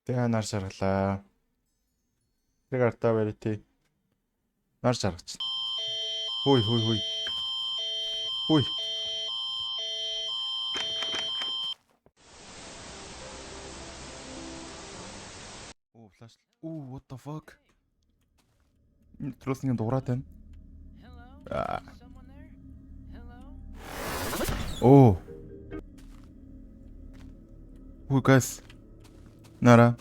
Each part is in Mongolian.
Тэгээ нар шаргалаа. Тэр артаа Verity. Нар шаргач. Хүй хүй хүй. Хүй. Оо, flash. Оо, what the fuck? Трус нэг дуурайд байна. Hello? Someone there? Hello? Оо. Хүй guys. Нара.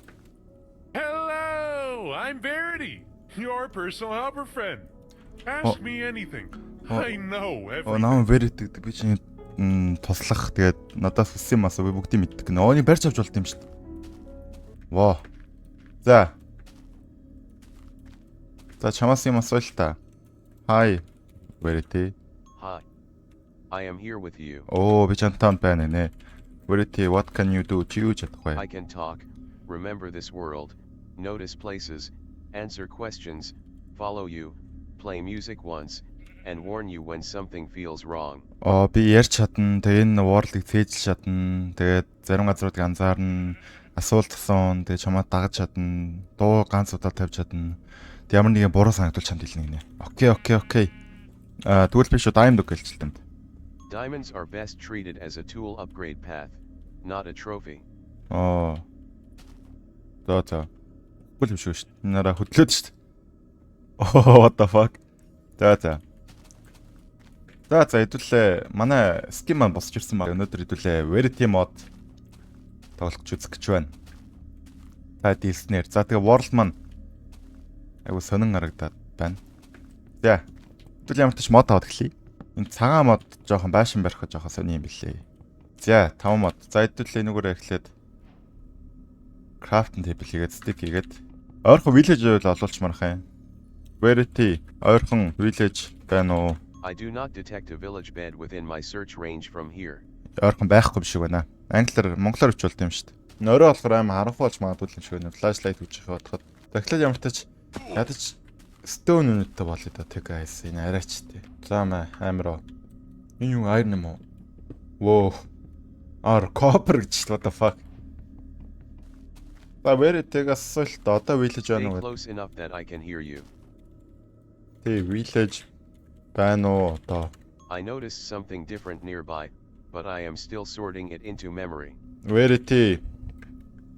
Hello, I'm Verity, your personal helper friend. Ask Oh. me anything. Oh. I know Оо, everything. нам Verity гэдэг би чинь туслах, тэгээд надаас хүссэн юм асуу, би бүгдийг мэддэг гэнэ. Ооны барьж авч болд юм шүү дээ. Во. За. За, чамаас юм асууя л та. Hi, Verity. Hi. I am here with you. Оо, би чамтай хамт байна нэ. Verity, what can you do? Чи юу чадах вэ? I can talk, remember this world, notice places, answer questions, follow you, play music once, and warn you when something feels wrong. Аа, би ярьж чадна. Тэгээ энэ world-ыг цээжилж чадна. Тэгээд зарим газруудыг анзаарна, асуулт асууна, тэгээ чамаа дагаж чадна. Дуу ганц удаа тавьж чадна. Тэг ямар нэгэн буруу санагдвал чамд хэлнэ гинэ. Okay. Аа, тэгвэл би шууд diamond үг гэлчлээ. Diamonds are best treated as a tool upgrade path, not a trophy. Аа. За. Үгүй юм шиг шүү дээ. Нараа хөдлөөд шүү дээ. Oh, what the fuck. За. За, хэдүүлээ манай skin маань босч ирсэн байна. Өнөөдөр хэдүүлээ Verity mod тоглох гэж үзэх гэж байна. Та дийлснээр. За, тэгээ World маань айгу сонин харагдаад байна. За. Хэдүүл ямар ч тач mod аваад эхлэе. Энэ цагаан mod жоохон байшин барих жоохон сони юм билээ. За, 5 mod. За, хэдүүлээ энүүгээр эхлээд crafting table хийгээд, stick хийгээд ойрхон village байвал олуулчмаар хаа. Verity, ойрхон village байна уу? I do not detect a village bed within my search range from here. Ойрхон байхгүй юм шиг байна. Англиар монголоор бичүүлт юм шүү дээ. Нөрөө болохоор амар харанхуй болж магадгүй юм шиг байна. Flashlight үжих бодоход. Тэгэхээр ямар ч тач ядаж stone үнэтэй болъё да, тэг guys. Энэ арайч тий. За маа амар оо. Энэ юу, iron юм уу? Whoa. Ар copper гэж, what the fuck. За, Verity-г асуулт, одоо village Stay байна уу гэдэг. close enough that I can hear you. Тий, village байна уу одоо? I noticed something different nearby, but I am still sorting it into memory. Verity,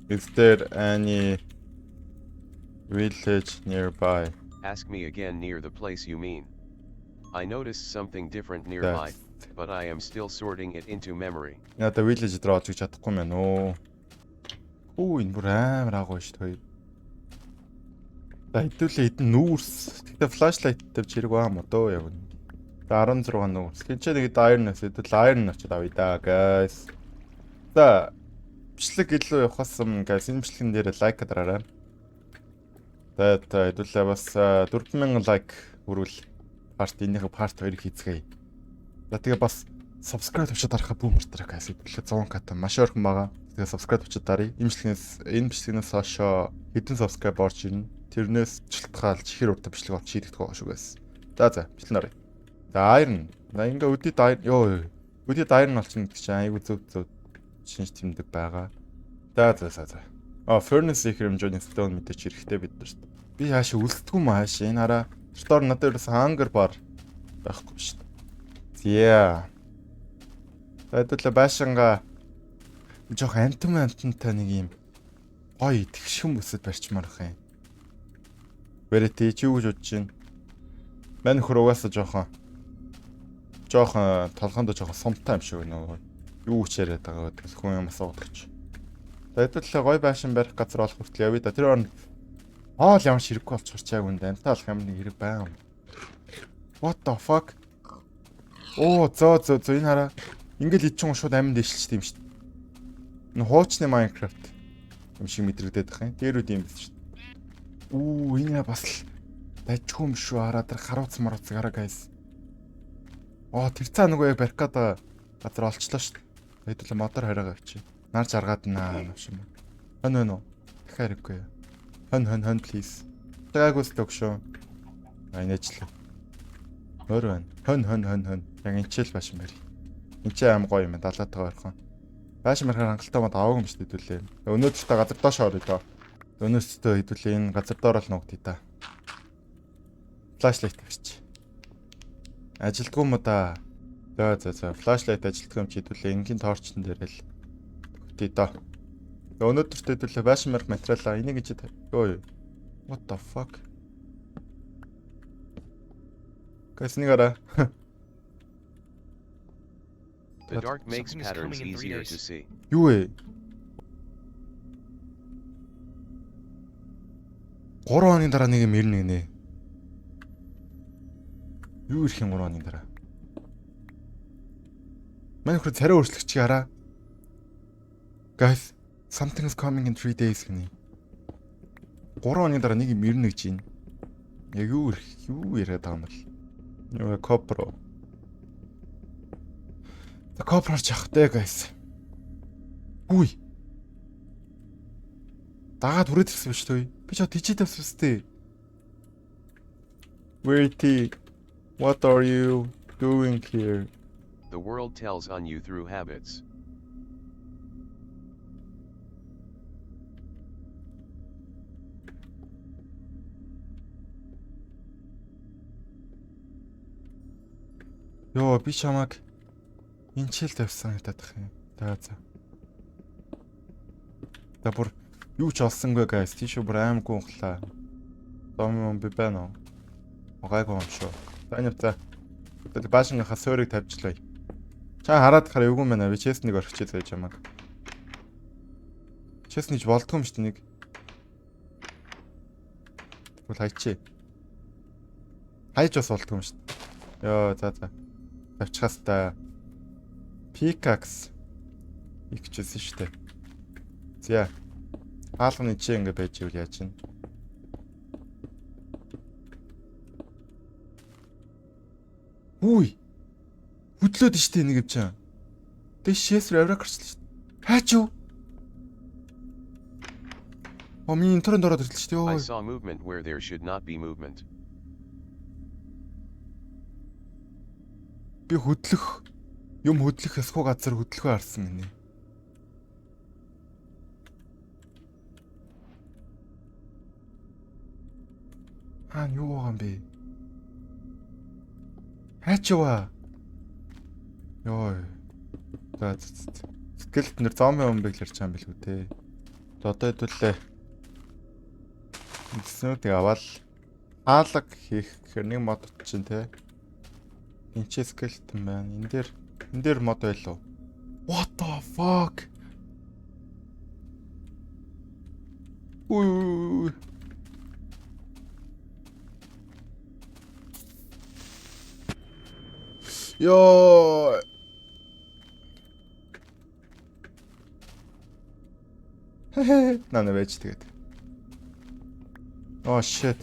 is there any village nearby? Ask me again near the place you mean. I noticed something different nearby, but I am still sorting it into memory. Надаа village дээр олж чадахгүй юм байна уу? Хүү, энэ бүр амар агуу шүү дээ. За, хэдүүлээ хэдэн нүүрс. Тэгтээ flashlight тавьж хэрэг баа юм одоо яг. За, 16 нүүрс. Энд ч нэг iron ас хэдүүл iron очоод авъя да, guys. За, бичлэг илүү явахаас өмнө, guys, энэ бичлэгэн дээр like дараарай. Тэгээд хэдүүлээ бас 4000 like хүрвэл part энийхээ part 2-ыг хийцгээе. За, тэгээ бас subscribe тавьчаад дарахаа бүү мартаарай, guys. Хэдүүлээ 100 к та маш ойрхон байгаа. Тэгээ subscribe тавьчаад даръя. Энэ бичлэгнээс хойшоо хэдэн subscribe орж ирнэ. Тэрнээс шалтгаалж хэр урт бичлэг олж шийдэгдэх байгаа шүү, guys. За, бичлэг оръё. За, iron. За, ингээ өдөд iron ёо. Өдөд iron олчихно гэдэг чинь айгүй зөв зөв шинж тэмдэг байгаа. За. А, furnace их хэмжээний stone мэдээч хэрэгтэй бид нарт. Би хаашаа үлсдэггүй юм хаашаа. Энэ хараа. Тэр доор надад ерөөс hunger bar байхгүй шүү дээ. За. Хэдүүлээ байшингаа жоох амтан амтантай нэг юм гоё тэгшхэн бүсэд барьчмаар ах юм. Verity, чи юу гэж бодож байна? Мань хөр угаасаа жоохон толгоонд жоохон сумтай юм шиг байна уу? Юу ч яриад байгаа гэдэг хүн юм асуудаг ч. За, хэдүүлээ гоё байшин барих газар олох хүртэл явъя да. Тэр оронд хоол ямар ч хэрэггүй болчихор ч яг үнд амтаа алах юм нэг хэрэг байгаа юм. What the fuck? Оо, зөө, энэ хараа. Ингээл ичин шууд аминд дэвшилчихдээ юм шүү дээ. Энэ хуучны Minecraft юм шиг мэдрэгдээд байх юм. Дээрүүд юм биш шүү дээ. Үү, энэ бас л дажгүй юм шүү. Хараа, тэр харуц маруц гараа, guys. Оо, тэр цаа нөгөө яг барих гээд газар олчлоо шүү дээ. Хэдүүлээ модоор хориогоо авчи. Нар жаргаад наа юм. Хон байна уу? Дахиад хэрэггүй. Хон, хон, хон, please. Гайгүй л шүү. А, энэ ажил. Морь байна. Хон, хон, хон, хон. Яг энэ ч л байшин барь. Энд ч аим гоё юм байна. Далаатайгаа ойрхон. Байшин барихаар хангалттай мод аваагүй юм шүү дээ хэдүүлээ. Өнөөдөр та газар доош орё доо. Өнөөсдөө хэдүүлээ энэ газар доор л нуугдъя та. Flashlight авчи. Ажилдгүй юм да. За за за, flashlight ажилдгүй юм чи хэдүүлээ энгийн torch н дээр л төгтөе доо. Өнөөдөрт хэдүүлээ байшин барих материалаа энийг гэж ёо. What the fuck? Guys, нэг араа. The dark makes Something is patterns coming in 3 easier days. to see. Юу вэ? 3 хоногийн дараа нэг юм ирнэ гинэ. Юу ирэх юм 3 хоногийн дараа? Манай хөр царай өөрчлөгч хараа. Guys, something is coming in 3 days гинэ. 3 хоногийн дараа нэг юм ирнэ гэж байна. Яг юу ирэх, юу яриад байгаа юм бол? Юу копро. За копрор ч явах те guys. Үгүй. Дагаад хүрээд ирсэн биш үү? Би ч тийчээ тавьсан үстэй. Verity, what are you doing here? The world tells on you through habits. Йоо, би чамайг энэ чил тавьсан гэдэг юм. За за. За бүр юу ч олсонгүй guys. Тийш бүр аймаггүй унхлаа. Зом юм би байна уу? Гайгүй юм шүү. За энэ за. Тэгээд баашингийнхаа суурийг тавьчлаа. Чаа хараад хараа эвгүй юм байна. Би chest нэг орхичих заяа чамайг. Chest нэгж болдгоо юм шүү дээ нэг. Тэгвэл хайчи. Хайж бас болдгоо юм шүү дээ. Йоо за за. Тавьчихаас та. Pickaxe ихчээсэн шүү дээ. За. Хаалганы чи ингэ байж ивэл яаж вэ? Үгүй. Хөдлөөд штэ нэг юм чинь. Тэш шэсэр авраг гарчлаа штэ. Хаач юу? Оо миний интернет ороод ирлээ штэ. I Йоо. saw movement where there should not be movement. Би хөдлөх юм хөдлөх ёсгүй газар хөдлөхөө харсан гинэ. Аа юу байгаа юм бэ? Хаач яваа? Йоо. За за за. Скелет нэр зомби юм бэ гэж ярьж байгаа юм билүү те. За одоо хэдүүлээ. Үндснүүдийг аваад хаалга хийх гэхээр нэг мод чинь те. Энд чи скелетэн байна. Энэ дээр мод байлуу. What the fuck? Үу. Йоо. Нана байж тэгээд. Oh shit.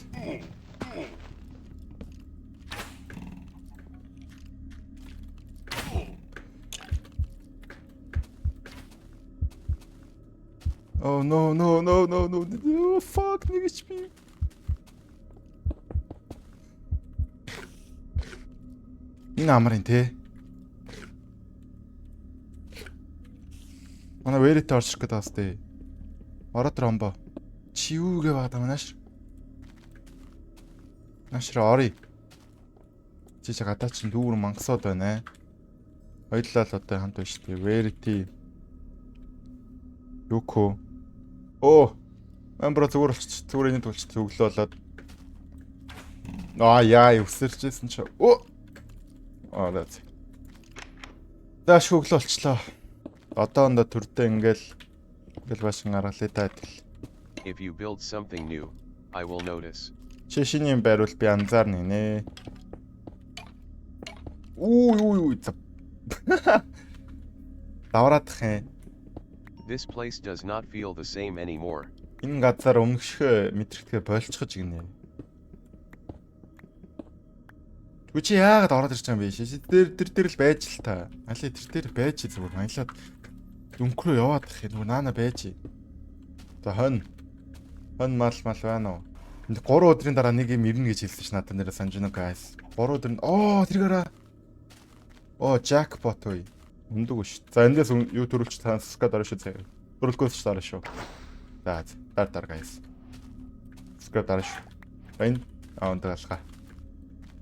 Oh no no no no no no, fuck нэг HP. Энэ амар юм те. Манай Verity орж ирэх гэдэг бас те. Ороод ромбо. Чи юу гээ байгаа даа нааш. Нааш орё. Чи чи гадаа чинь дүүр мангасууд байна. Хоёулаа л одоо хамт байна шүү дээ. Verity. Юко. Оо. Ман бро зүгээр болчих. Зүгээр энэ тулч өглөө болоод. Аа яа, өсөрчсэн чи. Оо. Аа за. За шүүглөө болчлоо. Одоо ондоо төрдөө ингээл башин гаргалаа та адил. If you build something new, I will notice. Чи шинэ юм бариул би анзаарна нэ. Үу үу үу. Давраадах юм. This place does not feel the same anymore. Энэ газар өмнөхшгөө мэдрэгдэхэ болчихож гинэ. Үгүй чи яагаад ороод ирж байгаа юм бэ? Ши тэр тэр тэр л байж л та. Али тэр тэр байж зүгээр маялаад дөнгөрөө яваад ах юм. Нөгөө наана байж. За хонь. Хонь мал мал байна уу? Энд 3 өдрийн дараа нэг юм ирнэ гэж хэлсэн ш надад нэрээ санаж байна guys. 3 өдөр нь оо тэргээрээ. Оо jackpot ой. Өндөг ш. За эндээс юу төрүүлч та скад орно шүү заяа. Төрүүлгөөс ч дараа шүү. За дар дар guys. Subscribe дараа шүү. Энэ өндөр алгаа.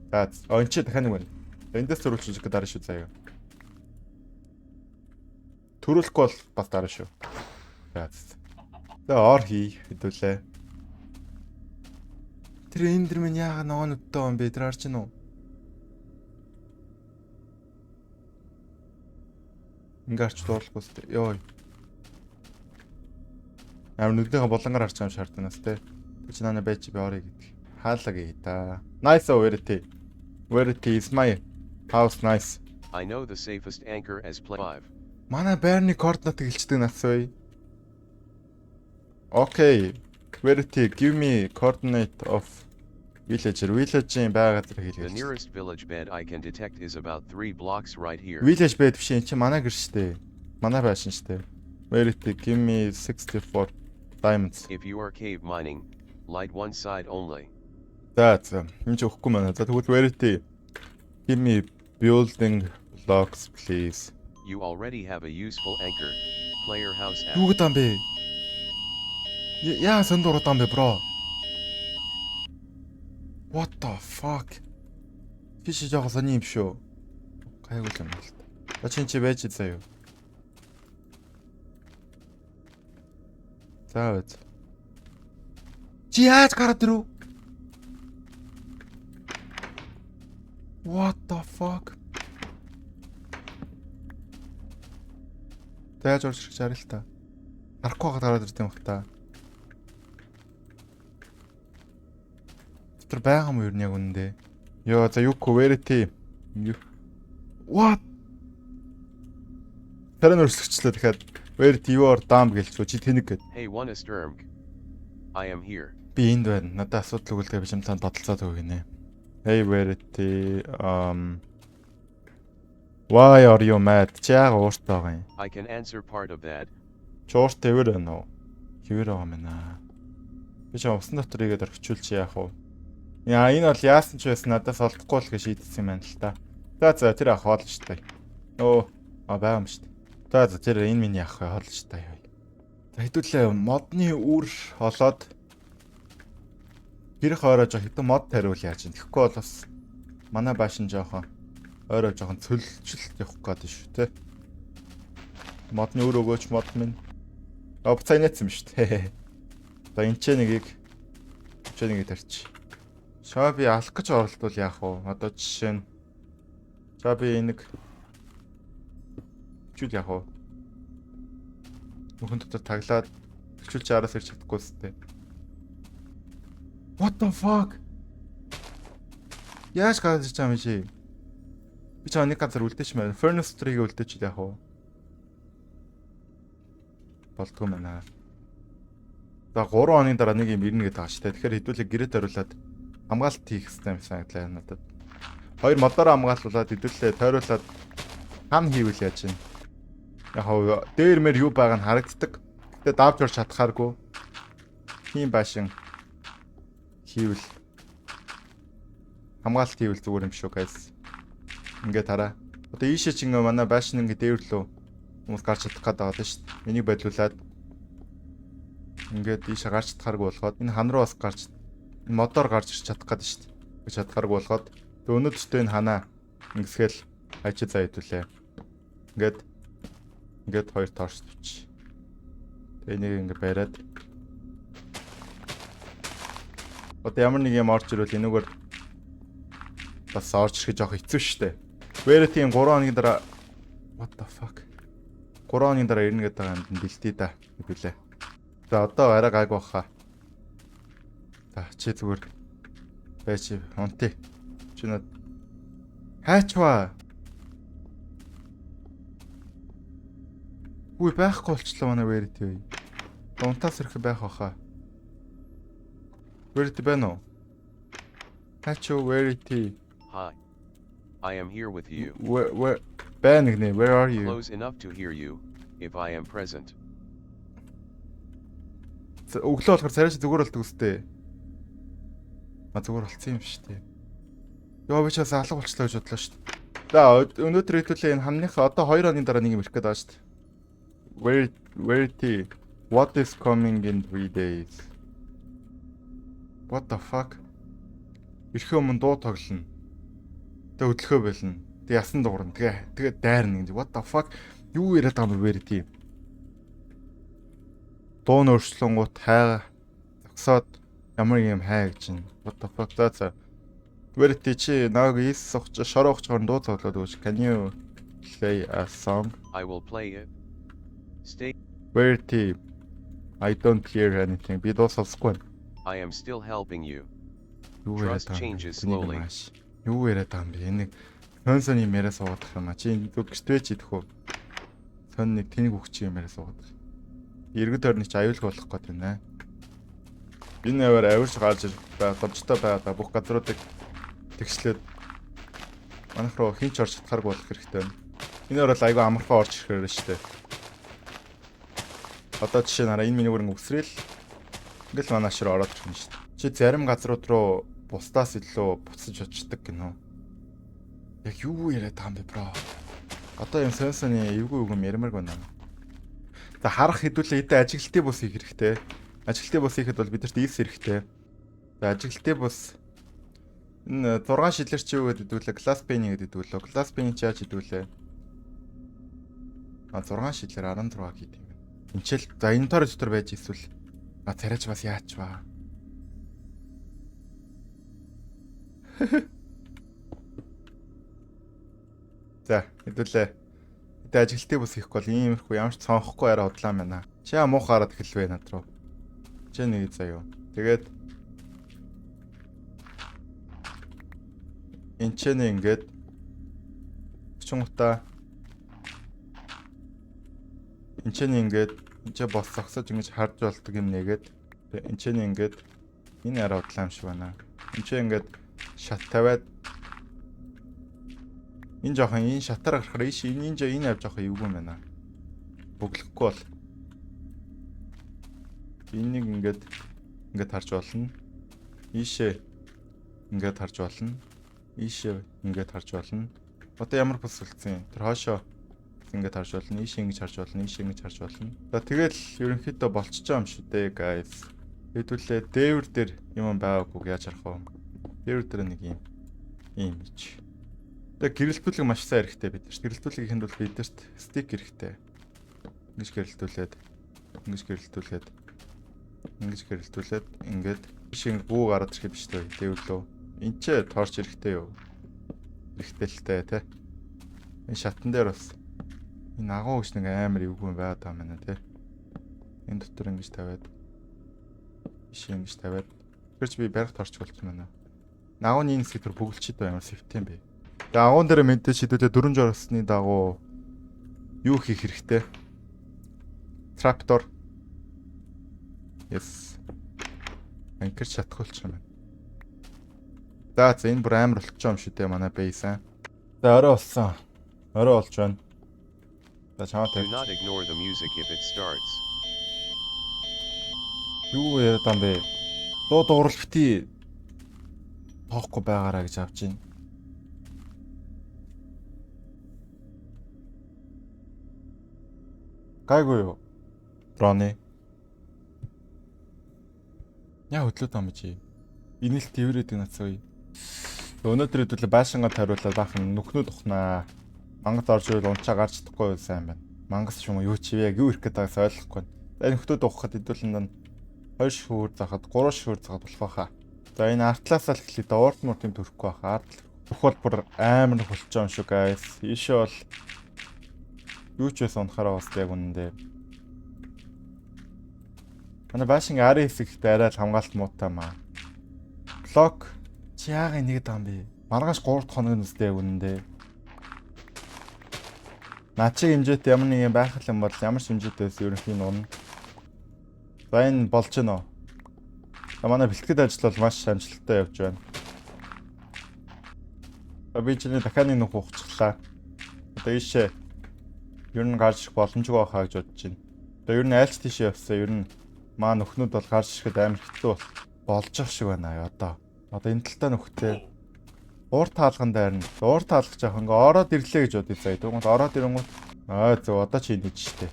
За энэ чи дахиад нэг байна. Эндээс төрүүлчих дараа шүү заяа. Төрүүлэхгүй бол бас дараа шүү. За. За ор хий хэдүүлээ. Тэр эндэрмэн яага ногоон нүдтэй юм бэ? Тэр харж гин үү? Ингээ арч дуурлахгүй сте. Йой. Амар нүднийхээ булангаар харж байгаа юм шаардлагаас те. Тэр чи наана байж би орё гэдэг. Хаалаг ий та. Nice verity. Verity is my house nice. I know the safest anchor as play 5. Манай байрны координатыг хэлчихдэг нас бай. Okay. Verity give me coordinate of villager. Village-ийн бай газар The хэлгээ. nearest village bed I can detect is about 3 blocks right here. Village bed биш энэ чинь манай гэр штэ. Манай байшин штэ. Verity give me 64 diamonds. If you are cave mining, light one side only. За за. Энэ ч өгөхгүй байна. За тэгвэл Verity give me building blocks please. You already have a useful anchor. Player house app. Юу гэдэг юм бэ? Яа сонд ураад юм бэ, bro? What the fuck? Чи жоохон сони юм шүү. Гайгүй юм байна л та. За чи байж заяа. За байж. Чи яаж гараад ирв? What the fuck? Яаж орж ирэх жарил та. Харахгүй байгаад гараад ирд юм бах та. Дотор байгаа юм уу ер нь яг үнэндээ? Йоо за юу Verity. What? Тарин өрсөлгчлээ дахиад Verity you are dumb гэлчүү чи тэнэг гэд. Hey one Sturmk. I am here. Би энд байна. Надад асуудал өгүүлдэг би чам танд бодолцоод өгөх гинэ. Hey Verity why are you mad? Чи яага ууртай байгаа юм? I can answer part of that. Чи ууртай хэвэр байна уу? Хэвэр байгаа юм байна. Би чи усан дотор игээд орхичүүл чи яах вэ? Яа энэ бол яасан ч байсан надаас олдохгүй л гэж шийдсэн юм байна л та. За за тэр ах хоол шүү дээ. Өө а байгаа юм шүү дээ. За за тэр энэ миний ах хоол шүү дээ. За хэдүүлээ модны үр олоод гэрх ойроо жоох хэдэн мод тариул яаж юм. Тэгэхгүй бол бас манай байшин жоохон ойроо жоохон цөлжилт явах гээд шүү те. Модны үр өгөөч мод минь. А буцаа инээсэн юм шүү дээ. За энэ ч нэгийг ч нэгийг тарч. Шаа би алах гэж оролдвол яах вэ? Одоо жишээ нь за би энийг чүл яах вэ? Мөхөн дотор таглаад чүлч араас ирч чадахгүй зү. What the fuck? Яаж гараад ирж байгаа юм чи? Би чам нэг газар үлдээч мээр. Furnace дотор хийгээ үлдээч яах вэ? Болдгоо байна. За 3 оны дараа нэг юм ирнэ гэдэг байгаа шүү дээ. Тэгэхээр хэдүүлээ гэрэт хариулаад хамгаалалт хийх хэрэгтэй юм санагдлаа надад. Хоёр модоор хамгаалуулад хэдүүлээ тойруулаад хам хийвэл яаж юм? Яг хав дээр мэр юу байгаа нь харагддаг. Гэтэ давж орч чадхааргүй. Тийм байшин хийвэл хамгаалалт хийвэл зүгээр юм шүү guys. Ингээд хараа. Одоо ийшээ ч ингээ манай байшин ингээ дээвэрлөө хүмүүс гарч чадах гээд байгаа шүү дээ. Энийг бодлуулад ингээд ийшээ гарч чадхааргүй болгоод энэ хан руу бас гарч модоор гарч ирч чадах гээд шүү дээ. Гэж чадхааргүй болгоод тэг өнөөдөртөө энэ ханаа ингэсгээл хайчи заа хэдүүлээ. Ингээд ингээд хоёр торч тавьчих. Тэг энийг ингээ бариад одоо ямар нэг юм орж ирвэл энүүгээр бас орж ирэх жоох хэцүү шүү дээ. Verity-ийн 3 хоногийн дараа what the fuck 3 хоногийн дараа ирнэ гэдэг байгаа юмд бэлтээ да хэдүүлээ. За одоо арай гайгүй баха. За чи зүгээр байж унтъя. Чи над хайчваа. Үгүй байхгүй болчлоо манай Verity. Унтаас ирэх байх баха. Verity байна уу? Хайчуу Verity. Hi. I am here with you. Where байна гинэ? Where are you? Close enough to hear you, if I am present. Өглөө болохоор царай чи зүгээр болдог үстэй. А зүгээр болцсон юм шүү дээ. Йоо би ч бас алга болчлоо гэж бодлоо шүү дээ. За өнөөдөр хэдүүлээ энэ хамныхаа одоо 2 хоногийн дараа нэг юм ирэх гээд байгаа шүү дээ. Where Verity. What is coming in 3 days? What the fuck? Ирэхээ өмнө дуу тоглоно. Тэгээ хөдлөхөө болно. Тэгээ ясан дуурна. Тэгээ дайрна гэж. What the fuck? Юу яриад байгаа юм бэ тийм? Дуу нь өөрчлөнгүүт хай зогсоод ямар юм хай гэж байна. What the fuck? За. Verity, чи нааг ис сухч шороо ухч горн дуу цоглоод өгөөч. Can you play a song? I will play it. Stay. Verity, I don't hear anything. Би дуу сонсохгүй байна. I am still helping you. Юу яриад Trust байгаа юм бэ? changes Тэнийг slowly. маш. Юу яриад байгаа юм бэ? Энэ нэг сон сон юм яриа суугаад юм а. Чи энэ зүг гэртээ ч идэх үү? Сон нэг тэнэг үхчих юм яриа суугаад. Иргэд орны чи аюулгүй болох гээд байна. Энэ аваар авирч гарч ирэх боломжтой байгаа бүх газруудыг тэгшлээд манайх руу хинч орж чадхааргүй болох хэрэгтэй байна. Энэ орол айгүй амархан орж ирэхээр шүү дээ. Одоо жишээ нараа энэ миний бүрэн үсрээл ингээл манай ашир ороод ирэх юм шүү дээ. Чи зарим газрууд руу бусдаас илүү буцаж очдөг гинөө. Яг юу яриад байгаа юм бэ, bro? Одоо юм сон соны эвгүй үг юм ярмааргүй байна. За, харах хэдүүлээ эдээ ажиглалтын бус хийх хэрэгтэй. Ажиглалтын бус хийхэд бол бидэрт ис хэрэгтэй. За, ажиглалтын бус энэ 6 шилэр чи юу гэдэг вэ? Glass pane гэдэг лөө. Glass pane чи яаж гэдэг лээ? А, 6 шилэр 16 гэдэг юм байна. Энчэл за инвентори дотор байж эсвэл а царайч бас яач ба. За, хэдүүлээ. Эдээ ажилтны бус хийхгүй бол иймэрхүү ямар ч цонхгүй арай удлаа байна. Чи яа муух гараад эхэлвэ над руу. Чи нэг заяа. Тэгээд энэ ч нэ ингээд өчнгутаа энэ ч нэ ингээд энэ ч бос зогсож ингэж харж болдог юм нэгээд энэ ч нэ ингээд энэ арай удлаа юм шиг байна. Энэ ч ингээд шат тавиад энэ жоохон энэ шатаар гарахаар ийш энэ энэ энэ ав жоохон эвгүй юм байна. Бөглөхгүй бол энийг ингээд ингээд харж болно. Ийшээ ингээд харж болно. Ийшээ ингээд харж болно. Одоо ямар бүс үлдсэн? Тэр хоошоо ингээд харж болно. Ийшээ ингэж харж болно. Ийшээ ингэж харж болно. За, тэгэл ерөнхийдөө болчихж байгаа юм шүү дээ, guys. Хэдүүлээ дээвэр дээр юм байгаагүй яаж харах вэ? Дээвэр дээр нэг юм ийм ич. Тэгээ гэрэлтүүлэг маш сайн хэрэгтэй бид нарт. Гэрэлтүүлэг хийхэд бол бидэрт stick хэрэгтэй. Ингэж гэрэлтүүлээд, ингэж гэрэлтүүлээд, ингэж гэрэлтүүлээд ингээд биш ингэ бүү гараад ирэх биш үү? Дээвэр лөө. Энд ч torch хэрэгтэй юу? Хэрэгтэй л дээ, тэ. Энэ шатан дээр бас энэ агуу гэж нэг амар эвгүй юм байгаад байгаа юм байна, тэ. Энэ дотор ингэж тавиад биш ингэж тавиад тэр чи би барих torch болчих юм байна. Нагууны энэ хэсэг төр бөглөчд ямар сэвтэн бэ? Тэгээ агуун дээр мэдээж шийдвүлээ дөрөн жорсны дагуу юу хийх хэрэгтэй? Trapdoor. Yes. Анкер шатхуулчих юм байна. За, энэ бүр амар болчих юм шүү дээ манай base аа. За, орой болсон. Орой болж байна. За, чамаа Do тавь. not ignore the music if it starts. Юу яриад байгаа юм бэ? Дуу дуурал бити тоохгүй байгаараа гэж авч байна. Гайгүй юу? Дроны. Яа хөдлөөд байгаа юм чи? Инээлт тэрвэрэдэг нацаа үе. Өнөөдөр хэдүүлээ байшингаа тариулаад баахан нүхнүүд ухнаа. Мангас орж ирвэл унчаа гарч чадахгүй байл сайн байна. Мангас ч юм уу юу чи яг юу ирэх гээд байгаас ойлгохгүй. За, энэ нөхдүүд ухахад хэдүүлэн нь 2 шүр захад 3 шүр захад болох байхаа. За, энэ артлаасаа л эхлэе. Уурт мурт юм төрөхгүй байхаа. Ард бүх бол бүр амар болчих юм шүү, guys. Ийшээ бол юу ч байсан унахаараа бас яг үнэндээ. Манай байшин арын хэсэгт арай л хамгаалалт муутай маа. Блок чи яага нэгэд байгаа юм бэ? Маргааш 3 дахь хоног нь үстэй яг үнэндээ. Над шиг хэмжээтэй ямар нэг юм байх юм бол ямар ч хэмжээтэй байсан ерөнхийн нуна. За, энэ болж гэнэ үү? За, манай бэлтгэл ажил бол маш амжилттай явж байна. За, би чиний дахиад нэг нүх ухчихлаа. Одоо ийшээ ер нь гарч ирэх боломжгүй байхаа гэж бодож байна. Одоо ер нь айлч тийшээ явсан. Ер нь маа нөхнүүд бол гарч ирэхэд амар хэцүү болж ах шиг байна одоо. Одоо энэ талтаа нөхтэй уур таалган дайрна. Уур таалгах жаах ингээ ороод ирлээ гэж бодъё заяа. Тэгвэл ороод ирэнгүүт аа зөв одоо чи энэ штэ.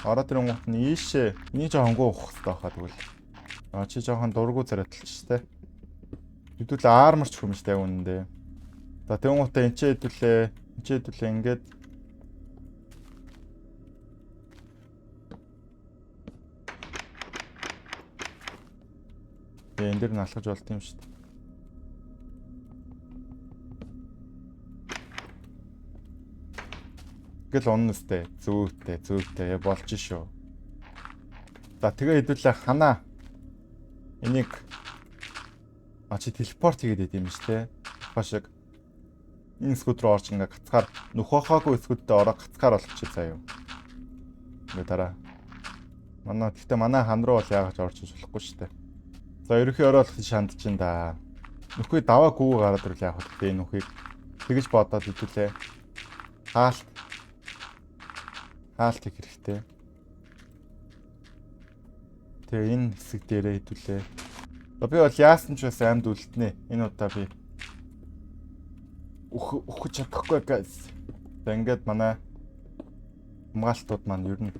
Ороод ирэнгүүт нь ийшээ энийг жоохон гоо ухах хэрэгтэй байхаа тэгвэл. А чи жоохон дургу царайлталч те. Хэдүүл armor ч юм шүү дээ үнэндээ. За тэгэнгүүтээ энэ ч хэдүүлээ. Энэ ч хэдүүлээ ингээд. Тэгээ энэ дэр нь алхаж болд юм шүү дээ. Гэл унна сте. Зүүтэй, зүүтэй болж шүү. За тэгээ хэдүүлээ ханаа. Энийг а чи teleport хийгээд байд юм шүү те. Тухай шиг энэ эсгүүд рүү орж ингээ гацгаар нөхөхөөгүй эсгүүдтэй ороо гацгаар болгочих заяа. Ингээ дараа. Манай гэхдээ манай хан руу бол яагаад ч орж иж болохгүй шүү дээ. За ерөнхий орой болох шанд чинь да. Нөхөө даваа гүү гараад ирвэл яах вэ? Энэ нөхийг тэгж бодоод хэдүүлээ. Хаалт. Хаалт их хэрэгтэй. Тэгээ энэ хэсэг дээрээ хэдүүлээ. За би бол яасан ч бас амьд үлднэ. Энэ удаа би өөхөж чадахгүй guys. За ингээд манай хамгаалтууд маань ер нь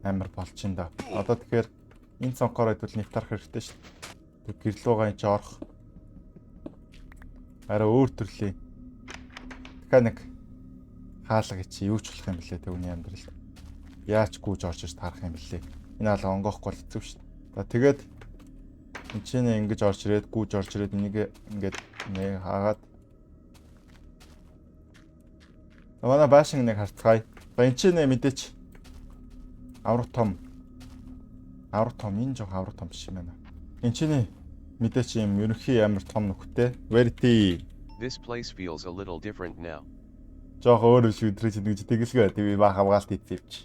амар болж ин да. Одоо тэгэхээр энэ цонхоор хэдүүл нэг тарах хэрэгтэй шүү дээ. Гэрлүүгээ энэ ч орох. Арай өөр төрлийн. Тэгэхээр нэг хаалга чи юу ч болох юм бэлээ те үний амьдрал. Яаж гүйж орж ир таарах юм бэлээ. Энэ хаалга онгоохгүй бол хэцүү шүү дээ. За тэгээд энэ чинь ингэж орж ирээд гүйж орж ирээд энийг ингээд нэг хаагаад. За манай байшин нэг харцгаая. За энэ чинь мэдээч авраг том. Авраг том энэ жоох авраг том биш юм байна. Энэ чинь мэдээч юм ерөнхий амар том нөхтэй. Verity. This place feels a little different now. Жоох өөр биш өдрөө чинь гэж тэгэлгүй байд. Би ба хамгаалт хийсэн юм чи.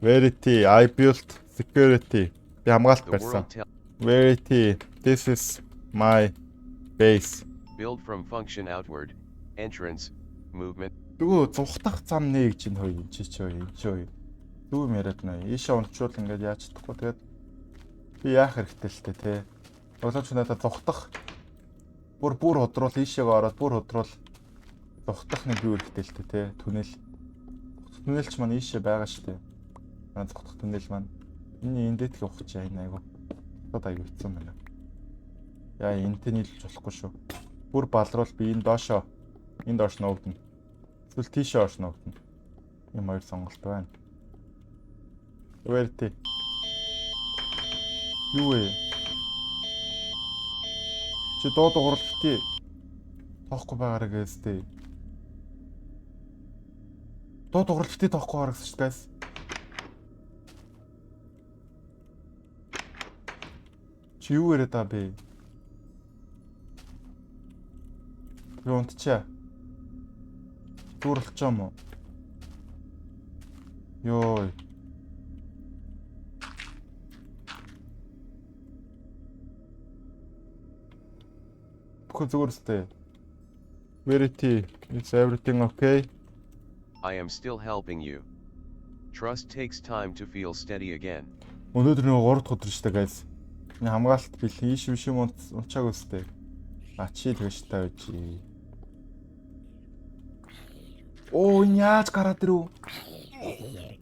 Verity, I built security. Би хамгаалт The барьсан. world tell Verity, this is my base. build from function outward, entrance, movement, Нөгөө зугтах зам нэ гэж энэ хоёр энэ чи чи хоёр энэ чи хоёр. Зүг юм яриад нэ. Ийшээ унчвал ингээд яаж чадахгүй тэгээд би яах хэрэгтэй л тэ те. Өглөөч надад зугтах бүр бүр худруул ийшээгээ ороод бүр худруул зугтах нэг юу хэрэгтэй л тэ те. Түнэл. Түнэл ч маань ийшээ байгаа шүү дээ. Манай зугтах түнэл маань. Энэ энэ дэтг явах чи энэ айгу. Одоо айгу хэцүү байна. Яа энэтэй нийлж болохгүй шүү. Бүр балруул би энэ доошоо энэ доош нуугдана. Эсвэл тийшээ орж нуугдана. Ийм хоёр сонголт байна. Verity. Юу вэ? Чи дуу дуурал битгий. Тоохгүй байгаарай гэстэй. Дуу дуурал битгий тоохгүй байгаарай гэсэн шүү дээ, guys. Чи юу яриад байгаа бэ? Би унтчаа. Дүүрэлч юм уу? Йой. Бүхэн зүгээр үстэй. Verity, is everything okay? I am still helping you. Trust takes time to feel steady again. Өнөөдөр нэг 3 дахь өдөр шүү дээ, guys. Энэ хамгаалалт бэлэн ийш биш юм унчааг үстэй. А чи тэгэж та байж. Оо энэ яаж гараад ирв?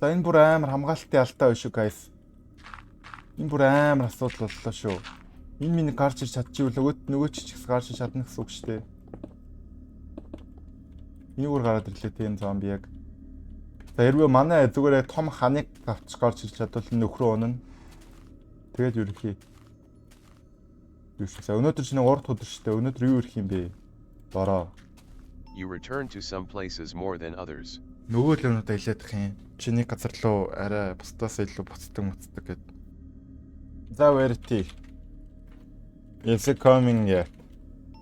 За энэ бүр амар хамгаалтын алдаа биш үү, guys. Энэ бүр амар асуудал боллоо шүү. Энэ миний гарч ирч чадчихвал нөгөө ч ихс гарч ирч чадна гэсэн үг шүү дээ. Энийг бүр гараад ирлээ тийм зомби яг. За хэрвээ манай зүгээр том ханыг авч гарч ирч чадвал нөхрөө унана. Тэгээд ерөнхий юу шүү. За өнөөдөр чинь 3 дахь өдөр шүү дээ. Өнөөдөр юу ирэх юм бэ? Бороо. You return to some places more than others. Нөгөө л юмнуудаа илээдэх юм. Чи нэг газар руу арай бусдаас илүү буцдаг муцдаг гэд. За Verity. Is it coming yet?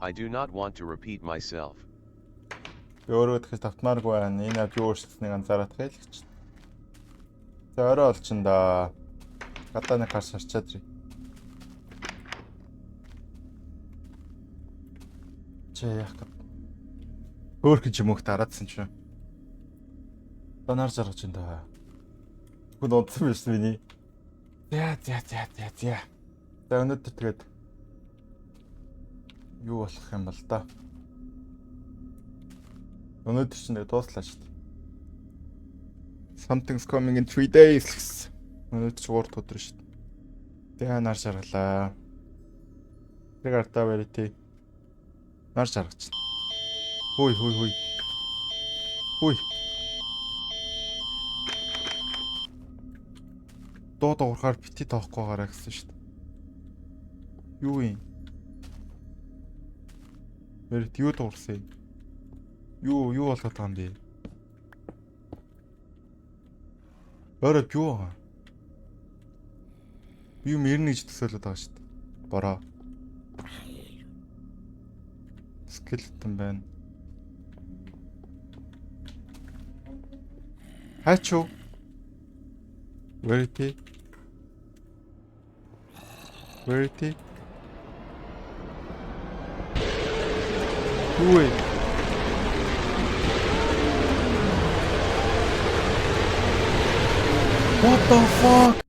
I do not want to repeat myself. Би өөрөө тэгэж тавтмааргүй байна. Энэ ав юу өөрчлөснийг анзаарах л гэж. За орой олчин да. Гадаа нэг гарч харчаад ирье. Чи яах вэ? Хөөхөн ч юм уу тараадсан чинь. Данаар жаргаж энэ да. Хүн унтсан биш миний. За за за за за. За өнөөдөр тэгээд юу болох юм бол да. Өнөөдөр чинь нэг дууслаа шүү дээ. Something's coming in 3 days гэсэн. Өнөөдөр ч 3 өдөр шүү дээ. Тэгээ нар шаргалаа. Тэр артаа барь тий. Нар шаргач. Хүй хүй хүй. Хүй. Дуу дуурахаар бити тоохгүй гараа гэсэн шүү дээ. Юу юм? Мэрит юу дуурсан юм? Юу болоод байгаа юм бэ? Өөрөө юу байгаа? Би юм ирнэ гэж төсөөлөд байгаа шүү дээ. Бороо. Skeleton байна. Хачуу. Verity. Verity. Юу вэ? What the fuck?